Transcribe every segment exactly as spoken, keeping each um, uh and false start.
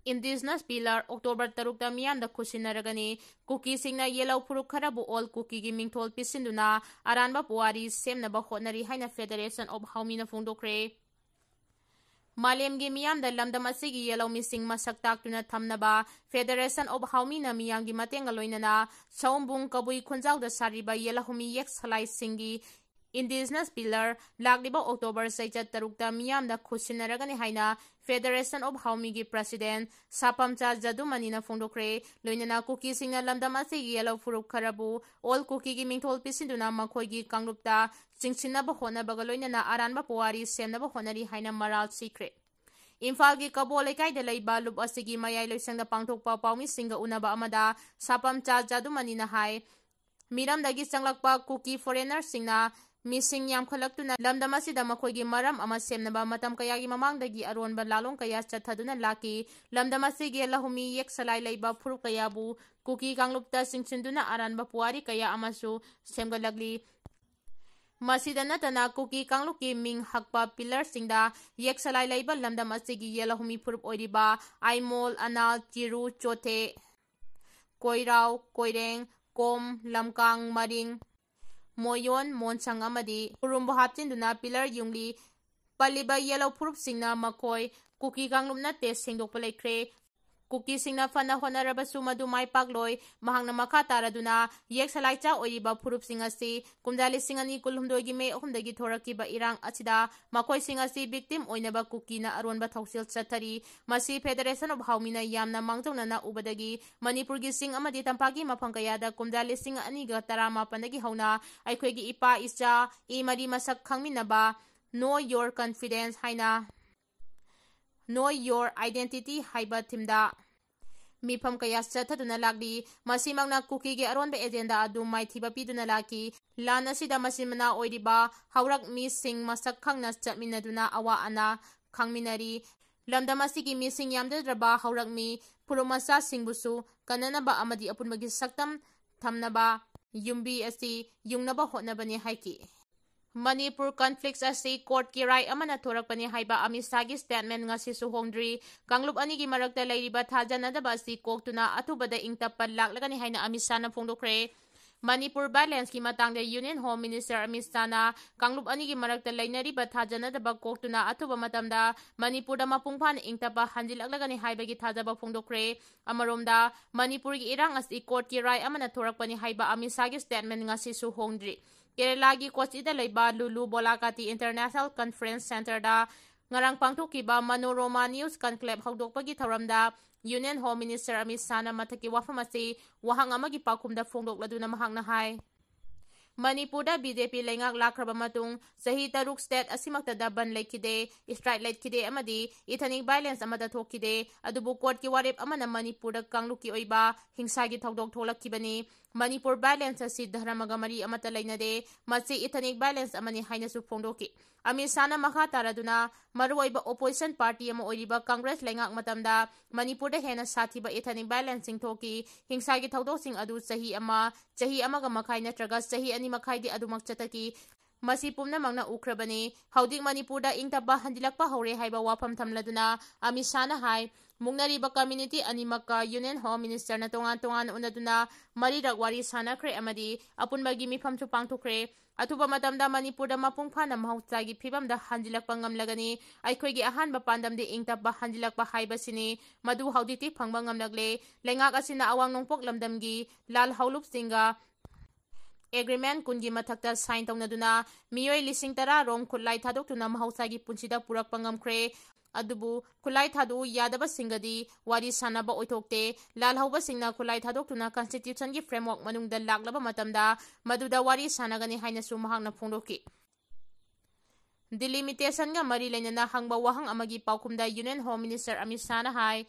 Indigenous Pillar October ꯇꯔꯨꯛꯇ ꯃꯤꯌꯥꯝꯗ ꯈꯨꯠꯁꯤꯟꯅꯔꯒꯅꯤ꯫ ꯀꯨꯀꯤꯁꯤꯡꯅ ꯌꯦꯜꯍꯧ ꯐꯨꯔꯨꯞ ꯈꯔꯕꯨ ꯑꯣꯜ ꯀꯨꯀꯤꯒꯤ ꯃꯤꯡꯊꯣꯜ ꯄꯤꯁꯤꯟꯗꯨꯅ ꯑꯔꯥꯟꯕ ꯄꯨꯋꯥꯔꯤ ꯁꯦꯝꯅꯕ ꯍꯣꯠꯅꯔꯤ ꯍꯥꯏꯅ Federation of Haomina ꯐꯣꯡꯗꯣꯛꯈ꯭ꯔꯦ꯫ ꯃꯥꯂꯦꯝꯒꯤ ꯃꯤꯌꯥꯝꯗ ꯂꯝꯗꯝ ꯑꯁꯤꯒꯤ ꯌꯦꯜꯍꯧꯃꯤꯁꯤꯡ ꯃꯁꯛ ꯇꯥꯛꯇꯨꯅ ꯊꯝꯅꯕ Federation of Haomina ꯃꯤꯌꯥꯝꯒꯤ ꯃꯇꯦꯡꯒ ꯂꯣꯏꯅꯅ ꯁꯑꯣꯝꯕꯨꯡ ꯀꯕꯨꯏ ꯈꯨꯟꯖꯥꯎꯗ ꯁꯥꯔꯤꯕ ꯌꯦꯜꯍꯧꯃꯤ ꯌꯦꯛ ꯁꯂꯥꯏꯁꯤꯡꯒꯤ Indigenous Pillar ꯂꯥꯛꯂꯤꯕ October ꯆꯩꯆꯠ ꯇꯔꯨꯛꯇ ꯃꯤꯌꯥꯝꯗ ꯈꯨꯠꯁꯤꯟꯅꯔꯒꯅꯤ ꯍꯥꯏꯅ Federation of Haomina ꯒꯤ President ꯁꯥꯄꯝꯆꯥ ꯖꯗꯨꯃꯅꯤꯅ ꯐꯣꯡꯗꯣꯛꯈ꯭ꯔꯦ꯫ ꯂꯣꯏꯅꯅ ꯀꯨꯀꯤꯁꯤꯡꯅ ꯂꯝꯗꯝ ꯑꯁꯤꯒꯤ ꯌꯦꯜꯍꯧ ꯐꯨꯔꯨꯞ ꯈꯔꯕꯨ ꯑꯣꯜ ꯀꯨꯀꯤꯒꯤ ꯃꯤꯡꯊꯣꯜ ꯄꯤꯁꯤꯟꯗꯨꯅ ꯃꯈꯣꯏꯒꯤ ꯀꯥꯡꯂꯨꯞꯇ ꯆꯤꯡꯁꯤꯟꯅꯕ ꯍꯣꯠꯅꯕꯒ ꯂꯣꯏꯅꯅ ꯑꯔꯥꯟꯕ ꯄꯨꯋꯥꯔꯤ ꯁꯦꯝꯅꯕ ꯍꯣꯠꯅꯔꯤ ꯍꯥꯏꯅ ꯃꯔꯥꯜ ꯁꯤꯈ꯭ꯔꯦ꯫ ꯏꯝꯐꯥꯜꯒꯤ ꯀꯕꯣ ꯂꯩꯀꯥꯏꯗ ꯂꯩꯕ ꯂꯨꯞ ꯑꯁꯤꯒꯤ ꯃꯌꯥꯏ ꯂꯣꯏꯁꯪꯗ ꯄꯥꯡꯊꯣꯛꯄ ꯄꯥꯎꯃꯤꯁꯤꯡꯒ ꯎꯅꯕ ꯑꯃꯗ ꯁꯥꯄꯝꯆꯥ ꯖꯗꯨꯃꯅꯤꯅ ꯍꯥꯏ, ꯃꯤꯔꯝꯗꯒꯤ ꯆꯪꯂꯛꯄ ꯀꯨꯀꯤ foreigner ꯁꯤꯡꯅ ꯃꯤꯁꯤꯡ ꯌꯥꯝꯈꯠꯂꯛꯇꯨꯅ ꯂꯝꯗꯝ ꯑꯁꯤꯗ ꯃꯈꯣꯏꯒꯤ ꯃꯔꯝ ꯑꯃ ꯁꯦꯝꯅꯕ ꯃꯇꯝ ꯀꯌꯥꯒꯤ ꯃꯃꯥꯡꯗꯒꯤ ꯑꯔꯣꯟꯕ ꯂꯥꯂꯣꯡ ꯀꯌꯥ ꯆꯠꯊꯗꯨꯅ ꯂꯥꯛꯈꯤ꯫ ꯂꯝꯗꯝ ꯑꯁꯤꯒꯤ ꯂꯧꯍꯨꯝꯃꯤ ꯌꯦꯛ ꯁꯂꯥꯏ ꯂꯩꯕ ꯐꯨꯔꯨꯞ ꯀꯌꯥꯕꯨ ꯀꯨꯀꯤ ꯀꯥꯡꯂꯨꯞꯇ ꯆꯤꯡꯁꯤꯟꯗꯨꯅ ꯑꯔꯥꯟꯕ ꯄꯨꯋꯥꯔꯤ ꯀꯌꯥ ꯑꯃꯁꯨ ꯁꯦꯝꯒꯠꯂꯛꯂꯤ꯫ ꯃꯁꯤꯗ ꯅꯠꯇꯅ ꯀꯨꯀꯤ ꯀꯥꯡꯂꯨꯞꯀꯤ ꯃꯤꯡ ꯍꯛꯄ pillar ꯁꯤꯡꯗ ꯌꯦꯛ ꯁꯂꯥꯏ ꯂꯩꯕ ꯂꯝꯗꯝ ꯑꯁꯤꯒꯤ ꯌꯦꯜꯍꯧꯃꯤ ꯐꯨꯔꯨꯞ ꯑꯣꯏꯔꯤꯕ ꯑꯥꯏꯃꯣꯜ, ꯑꯅꯥꯜ, ꯆꯤꯔꯨ, ꯆꯣꯊꯦ, ꯀꯣꯏꯔꯥꯎ, ꯀꯣꯏꯔꯦꯡ, ꯀꯣꯝ, ꯂꯝꯀꯥꯡ, ꯃꯔꯤꯡ, ꯃꯣꯌꯣꯟ, ꯃꯣꯟꯁꯪ ꯑꯃꯗꯤ ꯎꯔꯨꯝꯕꯨ ꯍꯥꯞꯆꯤꯟꯗꯨꯅ pillar ꯌꯨꯡꯂꯤ꯫ ꯄꯜꯂꯤꯕ ꯌꯦꯜꯍꯧ ꯐꯨꯔꯨꯞꯁꯤꯡꯅ ꯃꯈꯣꯏ ꯀꯨꯀꯤ ꯀꯥꯡꯂꯨꯞ ꯅꯠꯇꯦ ꯁꯦꯡꯗꯣꯛꯄ ꯂꯩꯈ꯭ꯔꯦ꯫ ꯀꯨꯀꯤꯁꯤꯡꯅ ꯐꯅ ꯍꯣꯠꯅꯔꯕꯁꯨ ꯃꯗꯨ ꯃꯥꯏ ꯄꯥꯛꯂꯣꯏ꯫ ꯃꯍꯥꯛꯅ ꯃꯈꯥ ꯇꯥꯔꯗꯨꯅ ꯌꯦꯛ ꯁꯂꯥꯏꯆꯥ ꯑꯣꯏꯔꯤꯕ ꯐꯨꯔꯨꯞꯁꯤꯡ ꯑꯁꯤ ꯀꯨꯝꯖꯥ ꯂꯤꯁꯤꯡ ꯑꯅꯤ ꯀꯨꯟꯍꯨꯝꯗꯣꯏꯒꯤ ꯃꯦ ꯑꯍꯨꯝꯗꯒꯤ ꯊꯣꯔꯛꯈꯤꯕ ꯏꯔꯥꯡ ꯑꯁꯤꯗ ꯃꯈꯣꯏꯁꯤꯡ ꯑꯁꯤ victim ꯑꯣꯏꯅꯕ ꯀꯨꯀꯤꯅ ꯑꯔꯣꯟꯕ ꯊꯧꯁꯤꯜ ꯆꯠꯊꯔꯤ꯫ ꯃꯁꯤ Federation of Haomina ꯌꯥꯝꯅ ꯃꯥꯡꯖꯧꯅꯅ ꯎꯕꯗꯒꯤ ꯃꯅꯤꯄꯨꯔꯒꯤ ꯆꯤꯡ ꯑꯃꯗꯤ ꯇꯝꯄꯥꯛꯀꯤ ꯃꯐꯝ ꯀꯌꯥꯗ ꯀꯨꯝꯖꯥ ꯂꯤꯁꯤꯡ ꯑꯅꯤꯒ ꯇꯔꯥꯃꯥꯄꯟꯗꯒꯤ ꯍꯧꯅ ꯑꯩꯈꯣꯏꯒꯤ ꯏꯄꯥ ꯏꯆꯥ ꯏ ꯃꯔꯤ ꯃꯁꯛ ꯈꯪꯃꯤꯟꯅꯕ Know Your Confidence ꯍꯥꯏꯅ Know Your Identity ꯍꯥꯏꯕ theme ꯗ ꯃꯤꯐꯝ ꯀꯌꯥ ꯆꯠꯊꯗꯨꯅ ꯂꯥꯛꯂꯤ꯫ ꯃꯁꯤꯃꯛꯅ ꯀꯨꯀꯤꯒꯤ ꯑꯔꯣꯟꯕ agenda ꯑꯗꯨ ꯃꯥꯏꯊꯤꯕ ꯄꯤꯗꯨꯅ ꯂꯥꯛꯈꯤ꯫ ꯂꯥꯟ ꯑꯁꯤꯗ ꯃꯆꯤꯟ ꯃꯅꯥꯎ ꯑꯣꯏꯔꯤꯕ ꯍꯧꯔꯛ ꯃꯤꯁꯤꯡ ꯃꯁꯛ ꯈꯪꯅ ꯆꯠꯃꯤꯟꯅꯗꯨꯅ ꯑꯋꯥ ꯑꯅꯥ ꯈꯪꯃꯤꯟꯅꯔꯤ꯫ ꯂꯝꯗꯝ ꯑꯁꯤꯒꯤ ꯃꯤꯁꯤꯡ ꯌꯥꯝꯖꯗ꯭ꯔꯕ ꯍꯧꯔꯛ ꯃꯤ ꯐꯨꯔꯨꯞ ꯃꯆꯥꯁꯤꯡꯕꯨꯁꯨ ꯀꯟꯅꯅꯕ ꯑꯃꯗꯤ ꯑꯄꯨꯟꯕꯒꯤ ꯁꯛꯇꯝ ꯊꯝꯅꯕ ꯌꯨꯝꯕꯤ ꯑꯁꯤ ꯌꯨꯡꯅꯕ ꯍꯣꯠꯅꯕꯅꯤ ꯍꯥꯏꯈꯤ꯫ ꯃꯅꯤꯄꯨꯔ conflict ꯑꯁꯤ courtꯀꯤ ꯔꯥꯏ ꯑꯃꯅ ꯊꯣꯔꯛꯄꯅꯤ ꯍꯥꯏꯕ ꯑꯃꯤꯠ ꯁꯥꯍꯒꯤ statement ꯉꯁꯤꯁꯨ ꯍꯣꯡꯗ꯭ꯔꯤ꯫ ꯀꯥꯡꯂꯨꯞ ꯑꯅꯤꯒꯤ ꯃꯔꯛꯇ ꯂꯩꯔꯤꯕ ꯊꯥꯖꯅꯗꯕ ꯑꯁꯤ ꯀꯣꯛꯇꯨꯅ ꯑꯊꯨꯕꯗ ꯏꯪ ꯇꯞꯄ ꯂꯥꯛꯂꯒꯅꯤ ꯍꯥꯏꯅ ꯑꯃꯤꯠ ꯁꯥꯍꯅ ꯐꯣꯡꯗꯣꯛꯈ꯭ꯔꯦ꯫ ꯃꯅꯤꯄꯨꯔ violenceꯀꯤ ꯃꯇꯥꯡꯗ Union Home Minister ꯑꯃꯤꯠ ꯁꯥꯍꯅ ꯀꯥꯡꯂꯨꯞ ꯑꯅꯤꯒꯤ ꯃꯔꯛꯇ ꯂꯩꯅꯔꯤꯕ ꯊꯥꯖꯅꯗꯕ ꯀꯣꯛꯇꯨꯅ ꯑꯊꯨꯕ ꯃꯇꯝꯗ ꯃꯅꯤꯄꯨꯔꯗ ꯃꯄꯨꯡ ꯐꯥꯅ ꯏꯪ ꯇꯞꯄ ꯍꯟꯖꯤꯜꯂꯛꯂꯒꯅꯤ ꯍꯥꯏꯕꯒꯤ ꯊꯥꯖꯕ ꯐꯣꯡꯗꯣꯛꯈ꯭ꯔꯦ꯫ ꯑꯃꯔꯣꯝꯗ, ꯃꯅꯤꯄꯨꯔꯒꯤ ꯏꯔꯥꯡ ꯑꯁꯤ courtꯀꯤ ꯔꯥꯏ ꯑꯃꯅ ꯊꯣꯔꯛꯄꯅꯤ ꯍꯥꯏꯕ ꯑꯃꯤꯠ ꯁꯥꯍꯒꯤ statement ꯉꯁꯤꯁꯨ ꯍꯣꯡꯗ꯭ꯔꯤ꯫ ꯀꯦꯔꯦꯂꯥꯒꯤ ꯀꯣꯆꯤꯗ ꯂꯩꯕ ꯂꯨꯂꯨ ꯕꯣꯂꯥꯀꯥꯇꯤ International Conference Centreꯗ ꯉꯔꯥꯡ ꯄꯥꯡꯊꯣꯛꯈꯤꯕ Manorama News Conclave ꯍꯧꯗꯣꯛꯄꯒꯤ ꯊꯧꯔꯝꯗ Union Home Minister ꯑꯃꯤꯠ ꯁꯥꯍꯅ ꯃꯊꯛꯀꯤ ꯋꯥꯐꯝ ꯑꯁꯤ ꯋꯥꯍꯪ ꯑꯃꯒꯤ ꯄꯥꯎꯈꯨꯝꯗ ꯐꯣꯡꯗꯣꯛꯂꯗꯨꯅ ꯃꯍꯥꯛꯅ ꯍꯥꯏ, ꯃꯅꯤꯄꯨꯔꯗ BJP ꯂꯩꯉꯥꯛ ꯂꯥꯛꯈ꯭ꯔꯕ ꯃꯇꯨꯡ ꯆꯍꯤ ꯇꯔꯨꯛ state ꯑꯁꯤꯃꯛꯇꯗ ꯕꯟ ꯂꯩꯈꯤꯗꯦ, strike ꯂꯩꯈꯤꯗꯦ ꯑꯃꯗꯤ ethnic violence ꯑꯃꯠꯇ ꯊꯣꯛꯈꯤꯗꯦ꯫ ꯑꯗꯨꯕꯨ courtꯀꯤ ꯋꯥꯔꯦꯞ ꯑꯃꯅ ꯃꯅꯤꯄꯨꯔꯗ ꯀꯥꯡꯂꯨꯞꯀꯤ ꯑꯣꯏꯕ ꯍꯤꯡꯁꯥꯒꯤ ꯊꯧꯗꯣꯛ ꯊꯣꯛꯂꯛꯈꯤꯕꯅꯤ꯫ ꯃꯅꯤꯄꯨꯔ violence ꯑꯁꯤ ꯙꯔꯃꯒ ꯃꯔꯤ ꯑꯃꯠꯇ ꯂꯩꯅꯗꯦ꯫ ꯃꯁꯤ ethnic violence ꯑꯃꯅꯤ ꯍꯥꯏꯅꯁꯨ ꯐꯣꯡꯗꯣꯛꯈꯤ꯫ ꯑꯃꯤꯠ ꯁꯥꯍꯅ ꯃꯈꯥ ꯇꯥꯔꯗꯨꯅ ꯃꯔꯨꯑꯣꯏꯕ opposition party ꯑꯃ ꯑꯣꯏꯔꯤꯕ Congress ꯂꯩꯉꯥꯛ ꯃꯇꯝꯗ ꯃꯅꯤꯄꯨꯔꯗ ꯍꯦꯟꯅ ꯁꯥꯊꯤꯕ ethnic violenceꯁꯤꯡ ꯊꯣꯛꯈꯤ꯫ ꯍꯤꯡꯁꯥꯒꯤ ꯊꯧꯗꯣꯛꯁꯤꯡ ꯑꯗꯨ ꯆꯍꯤ ꯑꯃ, ꯆꯍꯤ ꯑꯃꯒ ꯃꯈꯥꯏ ꯅꯠꯇ꯭ꯔꯒ ꯆꯍꯤ ꯑꯅꯤ ꯃꯈꯥꯏꯗꯤ ꯑꯗꯨꯃꯛ ꯆꯠꯊꯈꯤ꯫ ꯃꯁꯤ ꯄꯨꯝꯅꯃꯛꯅ ꯎꯈ꯭ꯔꯕꯅꯤ꯫ ꯍꯧꯖꯤꯛ ꯃꯅꯤꯄꯨꯔꯗ ꯏꯪ ꯇꯞꯄ ꯍꯟꯖꯤꯜꯂꯛꯄ ꯍꯧꯔꯦ ꯍꯥꯏꯕ ꯋꯥꯐꯝ ꯊꯝꯂꯗꯨꯅ ꯑꯃꯤꯠ ꯁꯥꯍꯅ ꯍꯥꯏ, ꯃꯨꯛꯅꯔꯤꯕ community ꯑꯅꯤꯃꯛꯀ Union Home Ministerꯅ ꯇꯣꯉꯥꯟ ꯇꯣꯉꯥꯟꯅ ꯎꯅꯗꯨꯅ ꯃꯔꯤꯔꯛ ꯋꯥꯔꯤ ꯁꯥꯟꯅꯈ꯭ꯔꯦ ꯑꯃꯗꯤ ꯑꯄꯨꯟꯕꯒꯤ ꯃꯤꯐꯝꯁꯨ ꯄꯥꯡꯊꯣꯛꯈ꯭ꯔꯦ꯫ ꯑꯊꯨꯕ ꯃꯇꯝꯗ ꯃꯅꯤꯄꯨꯔꯗ ꯃꯄꯨꯡ ꯐꯥꯅ ꯃꯍꯧꯁꯥꯒꯤ ꯐꯤꯕꯝꯗ ꯍꯟꯖꯤꯜꯂꯛꯄ ꯉꯝꯂꯒꯅꯤ꯫ ꯑꯩꯈꯣꯏꯒꯤ ꯑꯍꯥꯟꯕ ꯄꯥꯟꯗꯝꯗꯤ ꯏꯪ ꯇꯞꯄ ꯍꯟꯖꯤꯜꯂꯛꯄ ꯍꯥꯏꯕꯁꯤꯅꯤ꯫ ꯃꯗꯨ ꯍꯧꯖꯤꯛꯇꯤ ꯐꯪꯕ ꯉꯝꯂꯛꯂꯦ꯫ ꯂꯩꯉꯥꯛ ꯑꯁꯤꯅ ꯑꯋꯥꯡ ꯅꯣꯡꯄꯣꯛ ꯂꯝꯗꯝꯒꯤ ꯂꯥꯜ ꯍꯧꯂꯨꯞꯁꯤꯡꯒ agreement ꯀꯨꯟꯒꯤ ꯃꯊꯛꯇ sign ꯇꯧꯅꯗꯨꯅ ꯃꯤꯑꯣꯏ ꯂꯤꯁꯤꯡ ꯇꯔꯥ ꯔꯣꯝ ꯈꯨꯠꯂꯥꯏ ꯊꯥꯗꯣꯛꯇꯨꯅ ꯃꯍꯧꯁꯥꯒꯤ ꯄꯨꯟꯁꯤꯗ ꯄꯨꯔꯛꯄ ꯉꯝꯈ꯭ꯔꯦ꯫ ꯑꯗꯨꯕꯨ ꯈꯨꯠꯂꯥꯏ ꯊꯥꯗꯣꯛꯎ ꯌꯥꯗꯕꯁꯤꯡꯒꯗꯤ ꯋꯥꯔꯤ ꯁꯥꯅꯕ ꯑꯣꯏꯊꯣꯛꯇꯦ꯫ ꯂꯥꯜꯍꯧꯕꯁꯤꯡꯅ ꯈꯨꯠꯂꯥꯏ ꯊꯥꯗꯣꯛꯇꯨꯅ constitutionꯒꯤ framework ꯃꯅꯨꯡꯗ ꯂꯥꯛꯂꯕ ꯃꯇꯝꯗ ꯃꯗꯨꯗ ꯋꯥꯔꯤ ꯁꯥꯅꯒꯅꯤ ꯍꯥꯏꯅꯁꯨ ꯃꯍꯥꯛꯅ ꯐꯣꯡꯗꯣꯛꯈꯤ꯫ Delimitationꯒ ꯃꯔꯤ ꯂꯩꯅꯅ ꯍꯪꯕ ꯋꯥꯍꯪ ꯑꯃꯒꯤ ꯄꯥꯎꯈꯨꯝꯗ Union Home Minister ꯑꯃꯤꯠ ꯁꯥꯍꯅ ꯍꯥꯏ,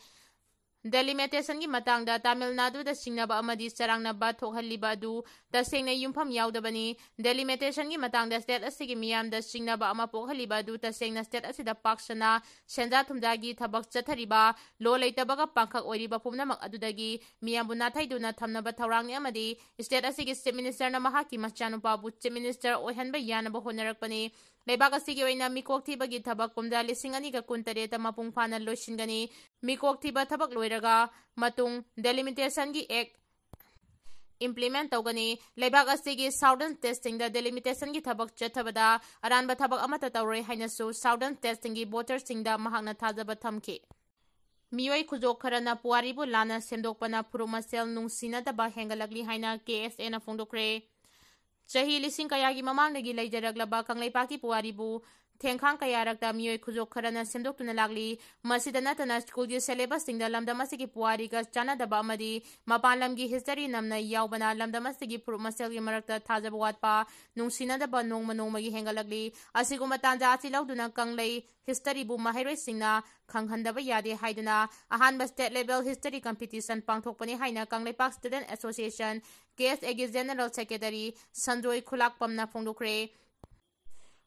Delimitationꯒꯤ ꯃꯇꯥꯡꯗ ꯇꯥꯃꯤꯜ ꯅꯥꯗꯨꯗ ꯆꯤꯡꯅꯕ ꯑꯃꯗꯤ ꯆꯔꯥꯡꯅꯕ ꯊꯣꯛꯍꯜꯂꯤꯕ ꯑꯗꯨ ꯇꯁꯦꯡꯅ ꯌꯨꯝꯐꯝ ꯌꯥꯎꯗꯕꯅꯤ꯫ Delimitationꯒꯤ ꯃꯇꯥꯡꯗ state ꯑꯁꯤꯒꯤ ꯃꯤꯌꯥꯝꯗ ꯆꯤꯡꯅꯕ ꯑꯃ ꯄꯣꯛꯍꯜꯂꯤꯕ ꯑꯗꯨ ꯇꯁꯦꯡꯅ state ꯑꯁꯤꯗ ꯄꯥꯛ ꯁꯟꯅ ꯁꯦꯟꯖꯥ ꯊꯨꯝꯖꯥꯒꯤ ꯊꯕꯛ ꯆꯠꯊꯔꯤꯕ, ꯂꯣ ꯂꯩꯇꯕꯒ ꯄꯥꯡꯈꯛ ꯑꯣꯏꯔꯤꯕ ꯄꯨꯝꯅꯃꯛ ꯑꯗꯨꯗꯒꯤ ꯃꯤꯌꯥꯝꯕꯨ ꯅꯥꯊꯩꯗꯨꯅ ꯊꯝꯅꯕ ꯊꯧꯔꯥꯡꯅꯤ ꯑꯃꯗꯤ state ꯑꯁꯤꯒꯤ Chief Ministerꯅ ꯃꯍꯥꯛꯀꯤ ꯃꯆꯥꯅꯨꯄꯥꯕꯨ Chief Minister ꯑꯣꯏꯍꯟꯕ ꯌꯥꯅꯕ ꯍꯣꯠꯅꯔꯛꯄꯅꯤ꯫ ꯂꯩꯕꯥꯛ ꯑꯁꯤꯒꯤ ꯑꯣꯏꯅ ꯃꯤꯀꯣꯛ ꯊꯤꯕꯒꯤ ꯊꯕꯛ ꯀꯨꯝꯖꯥ ꯂꯤꯁꯤꯡ ꯑꯅꯤꯒ ꯀꯨꯟꯇꯔꯦꯠꯇ ꯃꯄꯨꯡ ꯐꯥꯅ ꯂꯣꯏꯁꯤꯟꯒꯅꯤ꯫ ꯃꯤꯀꯣꯛ ꯊꯤꯕ ꯊꯕꯛ ꯂꯣꯏꯔꯒ ꯃꯇꯨꯡ Delimitationꯒꯤ Act implement ꯇꯧꯒꯅꯤ꯫ ꯂꯩꯕꯥꯛ ꯑꯁꯤꯒꯤ Southern stateꯁꯤꯡꯗ Delimitationꯒꯤ ꯊꯕꯛ ꯆꯠꯊꯕꯗ ꯑꯔꯥꯟꯕ ꯊꯕꯛ ꯑꯃꯠꯇ ꯇꯧꯔꯣꯏ ꯍꯥꯏꯅꯁꯨ Southern stateꯁꯤꯡꯒꯤ voterꯁꯤꯡꯗ ꯃꯍꯥꯛꯅ ꯊꯥꯖꯕ ꯊꯝꯈꯤ꯫ ꯃꯤꯑꯣꯏ ꯈꯨꯖꯣꯛ ꯈꯔꯅ ꯄꯨꯋꯥꯔꯤꯕꯨ ꯂꯥꯟꯅ ꯁꯦꯝꯗꯣꯛꯄꯅ ꯐꯨꯔꯨꯞ ꯃꯁꯦꯜ ꯅꯨꯡꯁꯤꯅꯗꯕ ꯍꯦꯟꯒꯠꯂꯛꯂꯤ ꯍꯥꯏꯅ KSAꯅ ꯐꯣꯡꯗꯣꯛꯈ꯭ꯔꯦ꯫ ꯆꯍꯤ ꯂꯤꯁꯤꯡ ꯀꯌꯥꯒꯤ ꯃꯃꯥꯡꯗꯒꯤ ꯂꯩꯖꯔꯛꯂꯕ ꯀꯪꯂꯩꯄꯥꯛꯀꯤ ꯄꯨꯋꯥꯔꯤꯕꯨ ꯊꯦꯡꯈꯥꯡ ꯀꯌꯥꯔꯛꯇ ꯃꯤꯑꯣꯏ ꯈꯨꯖꯣꯛ ꯈꯔꯅ ꯁꯦꯝꯗꯣꯛꯇꯨꯅ ꯂꯥꯛꯂꯤ꯫ ꯃꯁꯤꯗ ꯅꯠꯇꯅ schoolꯒꯤ syllabusꯁꯤꯡꯗ ꯂꯝꯗꯝ ꯑꯁꯤꯒꯤ ꯄꯨꯋꯥꯔꯤꯒ ꯆꯥꯟꯅꯗꯕ ꯑꯃꯗꯤ ꯃꯄꯥꯟ ꯂꯝꯒꯤ history ꯅꯝꯅ ꯌꯥꯎꯕꯅ ꯂꯝꯗꯝ ꯑꯁꯤꯒꯤ ꯐꯨꯔꯨꯞ ꯃꯁꯦꯜꯒꯤ ꯃꯔꯛꯇ ꯊꯥꯖꯕ ꯋꯥꯠꯄ, ꯅꯨꯡꯁꯤꯅꯗꯕ ꯅꯣꯡꯃ ꯅꯣꯡꯃꯒꯤ ꯍꯦꯟꯒꯠꯂꯛꯂꯤ꯫ ꯑꯁꯤꯒꯨꯝꯕ ꯇꯥꯟꯖꯥ ꯑꯁꯤ ꯂꯧꯗꯨꯅ ꯀꯪꯂꯩ historyꯕꯨ ꯃꯍꯩꯔꯣꯏꯁꯤꯡꯅ ꯈꯪꯍꯟꯗꯕ ꯌꯥꯗꯦ ꯍꯥꯏꯗꯨꯅ ꯑꯍꯥꯟꯕ state level history competition ꯄꯥꯡꯊꯣꯛꯄꯅꯤ ꯍꯥꯏꯅ Kangleipak Student Association, KSAꯒꯤ General Secretary Sanjoy ꯈꯨꯂꯥꯛꯄꯝꯅ ꯐꯣꯡꯗꯣꯛꯈ꯭ꯔꯦ꯫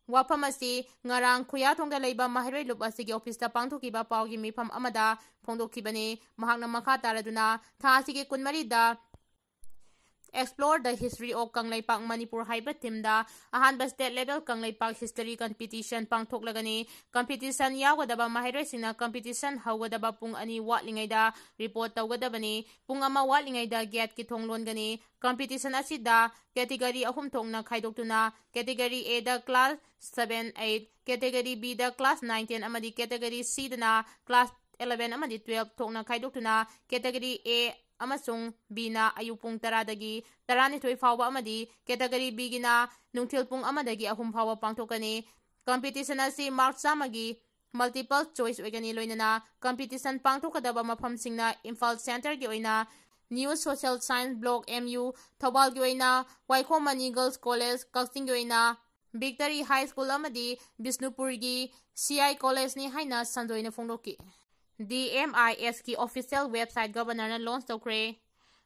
ꯋꯥꯐꯝ ꯑꯁꯤ ꯉꯔꯥꯡ ꯈꯨꯌꯥꯊꯣꯡꯗ ꯂꯩꯕ ꯃꯍꯩꯔꯣꯏ ꯂꯨꯞ ꯑꯁꯤꯒꯤ officeꯇ ꯄꯥꯡꯊꯣꯛꯈꯤꯕ ꯄꯥꯎꯒꯤ ꯃꯤꯐꯝ ꯑꯃꯗ ꯐꯣꯡꯗꯣꯛꯈꯤꯕꯅꯤ꯫ ꯃꯍꯥꯛꯅ ꯃꯈꯥ ꯇꯥꯔꯗꯨꯅ ꯊꯥ ꯑꯁꯤꯒꯤ ꯀꯨꯟꯃꯔꯤꯗ Explore the History of Kangleipak Manipur ꯍꯥꯏꯕ themeꯗ ꯑꯍꯥꯟꯕ state level Kangleipak history competition ꯄꯥꯡꯊꯣꯛꯂꯒꯅꯤ꯫ Competition ꯌꯥꯎꯒꯗꯕ ꯃꯍꯩꯔꯣꯏꯁꯤꯡꯅ competition ꯍꯧꯒꯗꯕ ꯄꯨꯡ ꯑꯅꯤ ꯋꯥꯠꯂꯤꯉꯩꯗ report ꯇꯧꯒꯗꯕꯅꯤ꯫ ꯄꯨꯡ ꯑꯃ ꯋꯥꯠꯂꯤꯉꯩꯗ gateꯀꯤ ꯊꯣꯡ ꯂꯣꯟꯒꯅꯤ꯫ Competition ꯑꯁꯤꯗ category ꯑꯍꯨꯝ ꯊꯣꯛꯅ ꯈꯥꯏꯗꯣꯛꯇꯨꯅ, category Aꯗ class seven, eight, category Bꯗ class nine, ten ꯑꯃꯗꯤ category Cꯗꯅ class eleven ꯑꯃꯗꯤ twelve ꯊꯣꯛꯅ ꯈꯥꯏꯗꯣꯛꯇꯨꯅ category A ꯑꯃꯁꯨꯡ Bꯅ ꯑꯌꯨꯛ ꯄꯨꯡ ꯇꯔꯥꯗꯒꯤ ꯇꯔꯥꯅꯤꯊꯣꯏ ꯐꯥꯎꯕ ꯑꯃꯗꯤ category Bꯒꯤꯅ ꯅꯨꯡꯊꯤꯜ ꯄꯨꯡ ꯑꯃꯗꯒꯤ ꯑꯍꯨꯝ ꯐꯥꯎꯕ ꯄꯥꯡꯊꯣꯛꯀꯅꯤ꯫ Competition ꯑꯁꯤ mark ꯆꯥꯝꯃꯒꯤ multiple choice ꯑꯣꯏꯒꯅꯤ꯫ ꯂꯣꯏꯅꯅ competition ꯄꯥꯡꯊꯣꯛꯀꯗꯕ ꯃꯐꯝꯁꯤꯡꯅ ꯏꯝꯐꯥꯜ centreꯒꯤ ꯑꯣꯏꯅ New Social Science Block, MU, ꯊꯧꯕꯥꯜꯒꯤ ꯑꯣꯏꯅ ꯋꯥꯏꯈꯣꯝ ꯃꯅꯤ Girls College, ꯀꯛꯆꯤꯡꯒꯤ ꯑꯣꯏꯅ Victory High School ꯑꯃꯗꯤ ꯕꯤꯁꯅꯨꯄꯨꯔꯒꯤ CI Collegeꯅꯤ ꯍꯥꯏꯅ ꯁꯟꯖꯣꯏꯅ ꯐꯣꯡꯗꯣꯛꯈꯤ꯫ DMIS ꯀꯤ official website Governor ꯅ launch ꯇꯧꯈ꯭ꯔꯦ꯫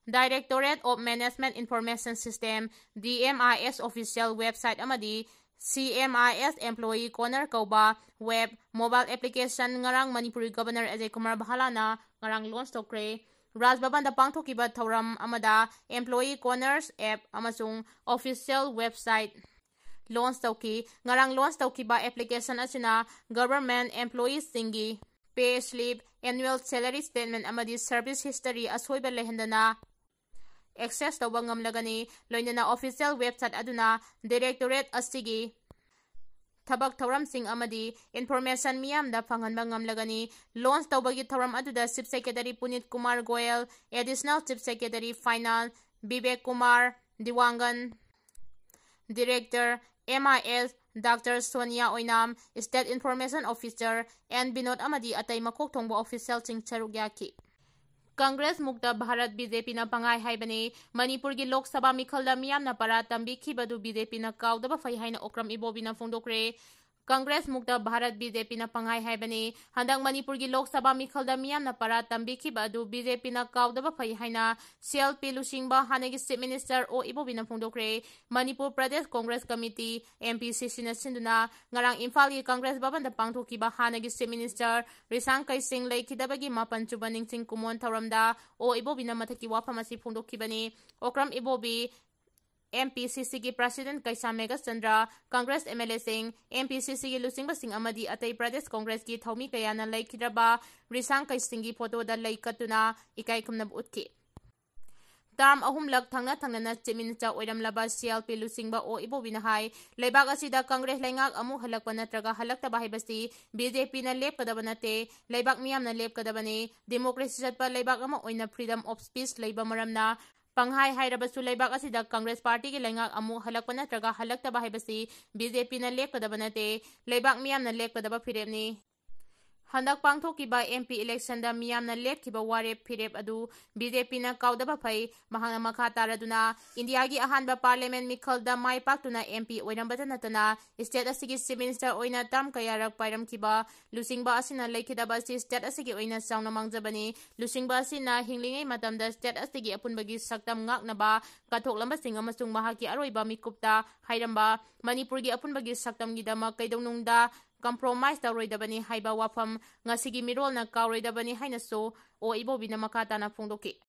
Directorate of Management Information System, DMIS official website ꯑꯃꯗꯤ CMIS Employee Corner ꯀꯧꯕ web mobile application ꯉꯔꯥꯡ ꯃꯅꯤꯄꯨꯔꯒꯤ Governor ꯑꯖꯌ ꯀꯨꯃꯥꯔ ꯚꯥꯂꯥꯅ ꯉꯔꯥꯡ launch ꯇꯧꯈ꯭ꯔꯦ꯫ ꯔꯥꯖ ꯚꯕꯟꯗ ꯄꯥꯡꯊꯣꯛꯈꯤꯕ ꯊꯧꯔꯝ ꯑꯃꯗ Employee Corners app ꯑꯃꯁꯨꯡ official website launch ꯇꯧꯈꯤ꯫ ꯉꯔꯥꯡ launch ꯇꯧꯈꯤꯕ application ꯑꯁꯤꯅ government employees ꯁꯤꯡꯒꯤ pay slip, annual salary statement ꯑꯃꯗꯤ service history ꯑꯁꯣꯏꯕ ꯂꯩꯍꯟꯗꯅ access ꯇꯧꯕ ꯉꯝꯂꯒꯅꯤ꯫ ꯂꯣꯏꯅꯅ official website ꯑꯗꯨꯅ directorate ꯑꯁꯤꯒꯤ ꯊꯕꯛ ꯊꯧꯔꯝꯁꯤꯡ ꯑꯃꯗꯤ information ꯃꯤꯌꯥꯝꯗ ꯐꯪꯍꯟꯕ ꯉꯝꯂꯒꯅꯤ꯫ Launch ꯇꯧꯕꯒꯤ ꯊꯧꯔꯝ ꯑꯗꯨꯗ Chief Secretary Punit Kumar Goyal, Additional Chief Secretary Finance Bibek Kumar Dewangan, Director MIS Doctor Sonia Oinam, State Information Officer N Binod ꯑꯃꯗꯤ ꯑꯇꯩ ꯃꯀꯣꯛ ꯊꯣꯡꯕ official ꯁꯤꯡ ꯁꯔꯨꯛ ꯌꯥꯈꯤ꯫ ꯀꯪꯒ꯭ꯔꯦꯁ ꯃꯨꯛꯇ ꯚꯥꯔꯠ BJP ꯅ ꯄꯪꯍꯥꯏ ꯍꯥꯏꯕꯅꯤ꯫ ꯃꯅꯤꯄꯨꯔꯒꯤ ꯂꯣꯛ ꯁꯚꯥ ꯃꯤꯈꯜꯗ ꯃꯤꯌꯥꯝꯅ ꯄꯔꯥ ꯇꯝꯕꯤꯈꯤꯕꯗꯨ BJP ꯅ ꯀꯥꯎꯗꯕ ꯐꯩ ꯍꯥꯏꯅ ꯑꯣꯀ꯭ꯔꯝ ꯏꯕꯣꯕꯤꯅ ꯐꯣꯡꯗꯣꯛꯈ꯭ꯔꯦ꯫ ꯀꯪꯒ꯭ꯔꯦꯁ ꯃꯨꯛꯇ ꯚꯥꯔꯠ BJP ꯅ ꯄꯪꯍꯥꯏ ꯍꯥꯏꯕꯅꯤ꯫ ꯍꯟꯗꯛ ꯃꯅꯤꯄꯨꯔꯒꯤ ꯂꯣꯛ ꯁꯚꯥ ꯃꯤꯈꯜꯗ ꯃꯤꯌꯥꯝꯅ ꯄꯔꯥ ꯇꯝꯕꯤꯈꯤꯕ ꯑꯗꯨ BJP ꯅ ꯀꯥꯎꯗꯕ ꯐꯩ ꯍꯥꯏꯅ CLP ꯂꯨꯆꯤꯡꯕ ꯍꯥꯟꯅꯒꯤ Chief Minister ꯑꯣ ꯏꯕꯣꯕꯤꯅ ꯐꯣꯡꯗꯣꯛꯈ꯭ꯔꯦ꯫ ꯃꯅꯤꯄꯨꯔ ꯄ꯭ꯔꯗꯦꯁ ꯀꯣꯡꯒ꯭ꯔꯦꯁ ꯀꯃꯤꯇꯤ, MPCC ꯅ ꯁꯤꯟꯗꯨꯅ ꯉꯔꯥꯡ ꯏꯝꯐꯥꯜꯒꯤ ꯀꯪꯒ꯭ꯔꯦꯁ ꯚꯕꯟꯗ ꯄꯥꯡꯊꯣꯛꯈꯤꯕ ꯍꯥꯟꯅꯒꯤ Chief Minister ꯔꯤꯁꯥꯡ ꯀꯩꯁꯤꯡ ꯂꯩꯈꯤꯗꯕꯒꯤ ꯃꯥꯄꯟ ꯁꯨꯕ ꯅꯤꯡꯁꯤꯡ ꯀꯨꯝꯑꯣꯟ ꯊꯧꯔꯝꯗ ꯑꯣ ꯏꯕꯣꯕꯤꯅ ꯃꯊꯛꯀꯤ ꯋꯥꯐꯝ ꯑꯁꯤ ꯐꯣꯡꯗꯣꯛꯈꯤꯕꯅꯤ꯫ ꯑꯣꯀ꯭ꯔꯝ ꯏꯕꯣꯕꯤ, MPCC ꯒꯤ President ꯀꯩꯁꯥꯝ ꯃꯦꯘꯆꯟꯗ꯭ꯔ, ꯀꯪꯒ꯭ꯔꯦꯁ MLA ꯁꯤꯡ, MPCC ꯒꯤ ꯂꯨꯆꯤꯡꯕꯁꯤꯡ ꯑꯃꯗꯤ ꯑꯇꯩ ꯄ꯭ꯔꯗꯦꯁ ꯀꯣꯡꯒ꯭ꯔꯦꯁꯀꯤ ꯊꯧꯃꯤ ꯀꯌꯥꯅ ꯂꯩꯈꯤꯗ꯭ꯔꯕ ꯔꯤꯁꯥꯡ ꯀꯩꯁꯤꯡꯒꯤ ꯐꯣꯇꯣꯗ ꯂꯩ ꯀꯠꯇꯨꯅ ꯏꯀꯥꯏ ꯈꯨꯝꯅꯕ ꯎꯠꯈꯤ꯫ Term ꯑꯍꯨꯝꯂꯛ ꯊꯪꯅ ꯊꯪꯅꯅ Chief Minister ꯑꯣꯏꯔꯝꯂꯕ CLP ꯂꯨꯆꯤꯡꯕ ꯑꯣ ꯏꯕꯣꯕꯤꯅ ꯍꯥꯏ, ꯂꯩꯕꯥꯛ ꯑꯁꯤꯗ ꯀꯪꯒ꯭ꯔꯦꯁ ꯂꯩꯉꯥꯛ ꯑꯃꯨꯛ ꯍꯜꯂꯛꯄ ꯅꯠꯇ꯭ꯔꯒ ꯍꯜꯂꯛꯇꯕ ꯍꯥꯏꯕꯁꯤ BJP ꯅ ꯂꯦꯞꯀꯗꯕ ꯅꯠꯇꯦ, ꯂꯩꯕꯥꯛ ꯃꯤꯌꯥꯝꯅ ꯂꯦꯞꯀꯗꯕꯅꯤ꯫ Democracy ꯆꯠꯄ ꯂꯩꯕꯥꯛ ꯑꯃ ꯑꯣꯏꯅ freedom of speech ꯂꯩꯕ ꯃꯔꯝꯅ ꯄꯪꯍꯥꯏ ꯍꯥꯏꯔꯕꯁꯨ ꯂꯩꯕꯥꯛ ꯑꯁꯤꯗ ꯀꯪꯒ꯭ꯔꯦꯁ ꯄꯥꯔꯇꯤꯒꯤ ꯂꯩꯉꯥꯛ ꯑꯃꯨꯛ ꯍꯜꯂꯛꯄ ꯅꯠꯇ꯭ꯔꯒ ꯍꯜꯂꯛꯇꯕ ꯍꯥꯏꯕꯁꯤ BJP ꯅ ꯂꯦꯞꯀꯗꯕ ꯅꯠꯇꯦ, ꯂꯩꯕꯥꯛ ꯃꯤꯌꯥꯝꯅ ꯂꯦꯞꯀꯗꯕ ꯐꯤꯔꯦꯞꯅꯤ꯫ ꯍꯟꯗꯛ ꯄꯥꯡꯊꯣꯛꯈꯤꯕ M P election ꯗ ꯃꯤꯌꯥꯝꯅ ꯂꯦꯞꯈꯤꯕ ꯋꯥꯔꯦꯞ ꯐꯤꯔꯦꯞ ꯑꯗꯨ B J P ꯅ ꯀꯥꯎꯗꯕ ꯐꯩ꯫ ꯃꯍꯥꯛꯅ ꯃꯈꯥ ꯇꯥꯔꯗꯨꯅ, ꯏꯟꯗꯤꯌꯥꯒꯤ ꯑꯍꯥꯟꯕ parliament ꯃꯤꯈꯜꯗ ꯃꯥꯏ ꯄꯥꯛꯇꯨꯅ M P ꯑꯣꯏꯔꯝꯕꯇ ꯅꯠꯇꯅ, state ꯑꯁꯤꯒꯤ chief minister ꯑꯣꯏꯅ term ꯀꯌꯥꯔꯛ ꯄꯥꯏꯔꯝꯈꯤꯕ ꯂꯨꯆꯤꯡꯕ ꯑꯁꯤꯅ ꯂꯩꯈꯤꯗꯕ ꯑꯁꯤ state ꯑꯁꯤꯒꯤ ꯑꯣꯏꯅ ꯆꯥꯎꯅ ꯃꯥꯡꯖꯕꯅꯤ꯫ ꯂꯨꯆꯤꯡꯕ ꯑꯁꯤꯅ ꯍꯤꯡꯂꯤꯉꯩ ꯃꯇꯝꯗ state ꯑꯁꯤꯒꯤ ꯑꯄꯨꯟꯕꯒꯤ ꯁꯛꯇꯝ ꯉꯥꯛꯅꯕ ꯀꯠꯊꯣꯛꯂꯝꯕꯁꯤꯡ ꯑꯃꯁꯨꯡ ꯃꯍꯥꯛꯀꯤ ꯑꯔꯣꯏꯕ ꯃꯤꯀꯨꯞꯇ ꯍꯥꯏꯔꯝꯕ ꯃꯅꯤꯄꯨꯔꯒꯤ ꯑꯄꯨꯟꯕꯒꯤ ꯁꯛꯇꯝꯒꯤꯗꯃꯛ ꯀꯩꯗꯧꯅꯨꯡꯗ compromise ꯇꯧꯔꯣꯏꯗꯕꯅꯤ ꯍꯥꯏꯕ ꯋꯥꯐꯝ ꯉꯁꯤꯒꯤ ꯃꯤꯔꯣꯜꯅ ꯀꯥꯎꯔꯣꯏꯗꯕꯅꯤ ꯍꯥꯏꯅꯁꯨ ꯑꯣ ꯏꯕꯣꯕꯤꯅ ꯃꯈꯥ ꯇꯥꯅ ꯐꯣꯡꯗꯣꯛꯈꯤ꯫